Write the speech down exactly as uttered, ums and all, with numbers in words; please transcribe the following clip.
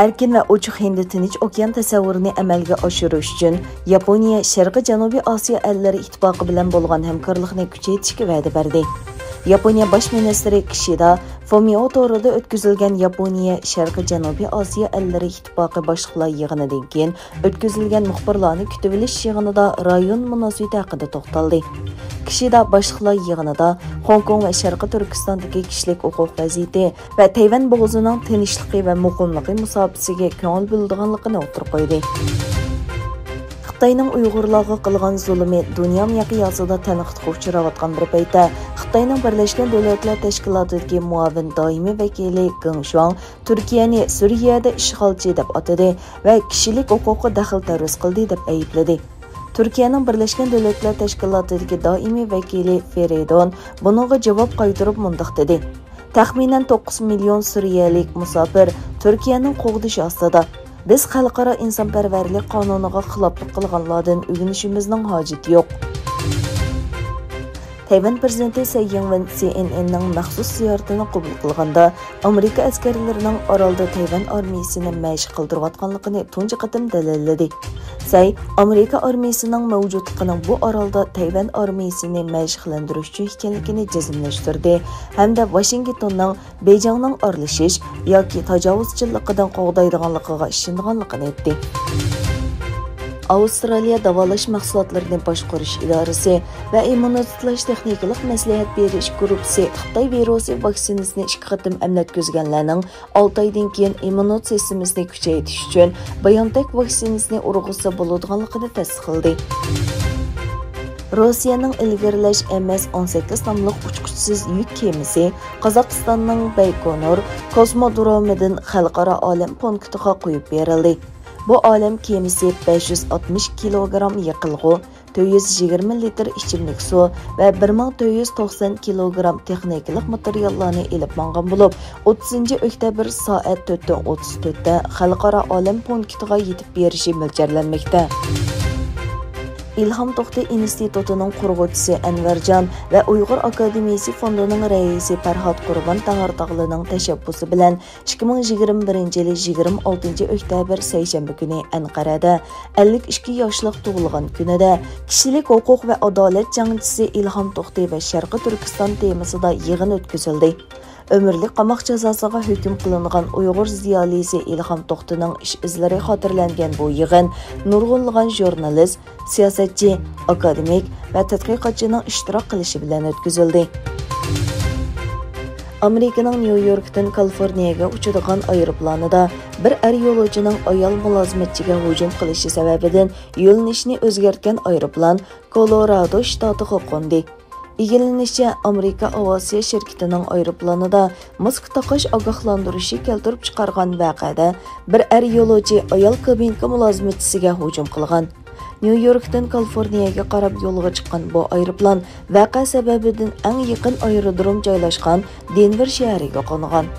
ئەركىن ۋە ئوچۇق ھىندى تىنچ ئوكيان تەسەۋۋۇرىنى ئەمەلگە ئاشۇرۇش ئۈچۈن ياپونىيە شەرقىي جەنۇبىي ئاسىيا ئەللىرى ئىتتىپاقى بىلەن بولغان ھەمكارلىقنى كۈچەيتىشكە ۋەدە بەردى. ياپونىيە باش مىنىستىرى كىشىدا فۇمىئو تورىدا ئۆتكۈزۈلگەن ياپونىيە شەرقىي جەنۇبىي ئاسىيا ئەللىرى ئىتتىپاقى باشلىقلار يىغىنىدىن كېيىن ئۆتكۈزۈلگەن مۇخبىرلارنى كۈتۈۋېلىش يىغىنىدا رايون مۇناسىۋىتى ھەققىدە توختالدى. كىشىدا باشلىقلار يىغىنىدا خوڭكوڭ ۋە شەرقىي تۈركىستاندىكى كىشىلىك ھوقۇق ۋەزىيىتى ۋە تەيۋەن بوغۇزىنىڭ تىنچلىقى ۋە مۇقىملىقى مۇساپىسىگە كۆڭۈل بۆلىدىغانلىقىنى ئوتتۇرىغا قويدى. خىتاينىڭ ئۇيغۇرلارغا قىلغان زۇلۇمى دۇنيا مىقياسىدا تەنقىدكە ئۇچراۋاتقان بىر پەيتتە، خىتاينىڭ بىرلەشكەن دۆلەتلەر تەشكىلاتىدىكى مۇئاۋىن دائىمىي ۋەكىلى گېڭ شۇاڭ تۈركىيەنى سۈرىيەدە ئىشغالچى دەپ ئاتىدى ۋە كىشىلىك ھوقۇققا دەخلى تەرۇز قىلدى دەپ ئەيىبلىدى. تۈركىيەنىڭ بىرلەشكەن دۆلەتلەر تەشكىلاتىدىكى دائىمىي ۋەكىلى فېرىدون بۇنىڭغا جاۋاب قايتۇرۇپ مۇنداق دېدى: «تەخمىنەن توققۇز مىليون سۈرىيەلىك مۇساپىر تۈركىيەنىڭ قوغدىشى ئاستىدا. بىز خەلقئارا ئىنسانپەرۋەرلىك قانۇنىغا خىلاپلىق قىلغانلاردىن ئۆگىنىشىمىزنىڭ ھاجىتى يوق.» تەيۋەن پىرېزىدېنتى سەي يىڭۋېن سى ئېن ئېننىڭ مەخسۇس زىيارىتىنى قوبۇل قىلغاندا، ئامېرىكا ئەسكەرلىرىنىڭ ئارالدا تەيۋەن ئارمىيىسىنى مەشىق قىلدۇرۇۋاتقانلىقىنى تۇنجى قېتىم دەلىللىدى. سەي ئامېرىكا ئارمىيىسىنىڭ مەۋجۇتلۇقىنىڭ بۇ ئارالدا تەيۋەن ئارمىيىسىنى مەشىقلەندۈرۈش ئۈچۈن ئىكەنلىكىنى جەزملەشتۈردى ھەمدە ۋاشىنگتوننىڭ بېيجىڭنىڭ ئارىلىشىش ياكى تاجاۋۇزچىلىقىدىن قوغدايدىغانلىقىغا ئىشىنىدىغانلىقىنى ئېيتتى. ئاۋسترالىيە داۋالاش مەھسۇلاتلىرىنى باشقۇرۇش ئىدارىسى ۋە ئىممۇنىزېتلاش تېخنىكىلىق مەسلىھەت بېرىش گۇرۇپپىسى خىتاي ۋىرۇسى ۋاكسىنىسىنى ئىككى قېتىم ئەملەتكۈزگەنلەرنىڭ ئالتە ئايدىن كېيىن ئىممۇن سىستېمىسىنى كۈچەيتىش ئۈچۈن بايونتېك ۋاكسىنىسىنى ئۇرغۇزسا بولىدىغانلىقىنى تەستىقلىدى. روسىيەنىڭ ئىلگىرىلەش ئېم ئېس ئون سەككىز ناملىق ئۇچقۇچىسىز يۈك كېمىسى قازاقىستاننىڭ بەيكونۇر كوسمودرومىدىن خەلقئارا ئالەم پونكىتىغا قويۇپ بېرىلدى. بۇ ئالەم كېمىسى بەش يۈز ئاتمىش كىلوگرام يېقىلغۇ، تۆت يۈز يىگىرمە لىتىر ئىچىملىك سۇ ۋە بىر مىڭ تۆت يۈز توقسان كىلوگرام تېخنىكىلىق ماتېرىياللارنى ئېلىپ ماڭغان بولۇپ، ئوتتۇزىنچى ئۆكتەبىر سائەت تۆتتىن ئوتتۇز تۆتتە خەلقئارا ئالەم پونكىتىغا يېتىپ بېرىشى مۆلچەرلەنمەكتە. ئىلھام توختى ئىنستىتۇتىنىڭ قۇرغۇچىسى ئەنۋەرجان ۋە ئۇيغۇر ئاكادېمىيىسى فوندىنىڭ رەئىسى پەرھات قۇربان تاھىر تاغلىنىڭ تەشەببۇسى بىلەن ئىككى مىڭ يىگىرمە بىرىنچى يىلى يىگىرمە ئالتىنچى ئۆكتەبىر سەيشەنبە كۈنى ئەنقەرەدە ئەللىك ئىككى ياشلىق تۇغۇلغان كۈنىدە كىشىلىك ھوقۇق ۋە ئادالەت جەڭچىسى ئىلھام توختى ۋە شەرقىي تۈركىستان تېمىسىدا يىغىن ئۆتكۈزۈلدى. ئۆمۈرلۈك قاماق جازاسىغا ھۆكۈم قىلىنغان ئۇيغۇر زىيالىيسى ئىلھام توختىنىڭ ئىش ئىزلىرى خاتىرىلەنگەن بۇ يىغىن نۇرغۇنلىغان ژۇرنالىست، سىياسەتچى، ئاكادېمىك ۋە تەتقىقاتچىنىڭ ئىشتىراك قىلىشى بىلەن ئۆتكۈزۈلدى. ئامېرىكىنىڭ نيۇ يوركتىن كالىفورنىيەگە ئۇچىدىغان ئايروپىلانىدا بىر ئەر يولۇچىنىڭ ئايال مۇلازىمەتچىگە ھۇجۇم قىلىشى سەۋەبىدىن يۆنىلىشىنى ئۆزگەرتكەن ئايروپىلان كولورادو شتاتىغا قوندى. ئىگىلىنىشىچە، ئامېرىكا ئاۋىئاتسىيە شىركىتىنىڭ ئايروپىلانىدا ماسكا تاقاش ئاگاھلاندۇرۇشى كەلتۈرۈپ چىقارغان ۋەقەدە، بىر ئەر يولۇچى ئايال كابىنكا مۇلازىمەتچىسىگە ھۇجۇم قىلغان. نيۇ يوركتىن كالىفورنىيەگە قاراپ يولغا چىققان بۇ ئايروپىلان ۋەقە سەۋەبىدىن ئەڭ يېقىن ئايرودروم جايلاشقان دېنۋېر شەھىرىگە قونغان.